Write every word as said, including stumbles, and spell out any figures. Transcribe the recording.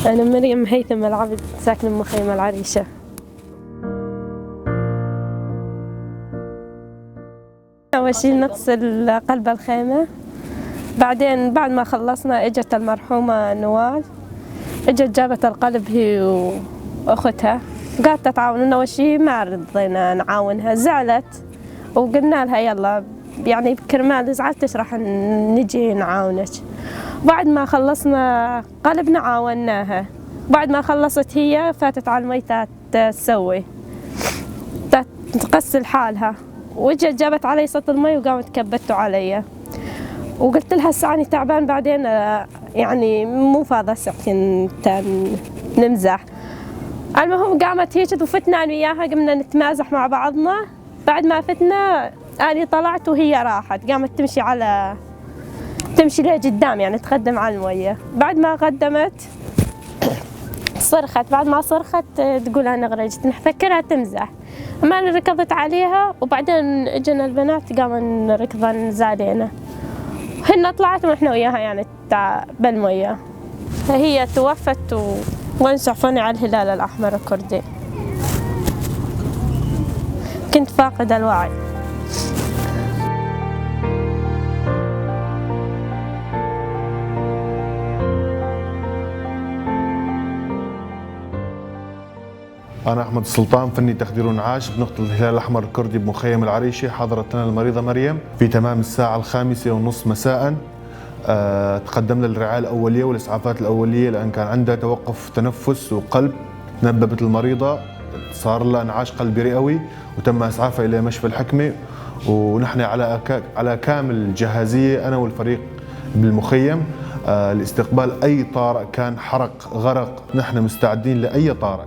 أنا مريم هيثم العبد، ساكنة بمخيم العريشة. أول شي نغسل قلب الخيمة، بعدين بعد ما خلصنا إجت المرحومة نوال، إجت جابت القلب هي وأختها، قالت تعاونونا. أول شي ما رضينا نعاونها، زعلت وقلنا لها: "يلا، يعني، بكرمال زعلتش راح ن-، نجي نعاونك." بعد ما خلصنا قلبنا عاوناها. بعد ما خلصت هي، فاتت على المي تا تسوي، تا تغسل حالها، واجت جابت علي سطل مي وقامت كبته علي. وقلت لها: "هسه اني تعبان، بعدين، آه، يعني، مو فاضة هسه وقت ن-، تا نمزح." المهم، قامت هيك وفتنا انا وياها، قمنا نتمازح مع بعضنا. بعد ما فتنا، اني طلعت وهي راحت، قامت تمشي على، تمشي لقدام، يعني، تقدم على المية. بعد ما قدمت، صرخت. بعد ما صرخت، تقول: "انا غرقت". نفكرها تمزح، اما انا ركضت عليها، وبعدين اجن البنات، قامن ركضن زادينا، هن طلعت ونحن وياها، يعني، تع-، بالمية. هي توفت و-، وانسحفن على الهلال الأحمر الكردي. كنت فاقدة الوعي. أنا أحمد السلطان، فني تخدير وإنعاش بنقطة الهلال الأحمر الكردي بمخيم العريشي. حضرت لنا المريضة مريم في تمام الساعة الخامسة ونص مساء. آه، تقدمنا للرعاية الأولية والإسعافات الأولية، لأن كان عندها توقف تنفس وقلب. تنببت المريضة، صار لها انعاش قلبي رئوي، وتم إسعافها إلى مشفى الحكمة. ونحن على أكا-، على كامل جاهزية، أنا والفريق بالمخيم، آه، لاستقبال أي طارئ، كان حرق، غرق، نحن مستعدين لأي طارئ.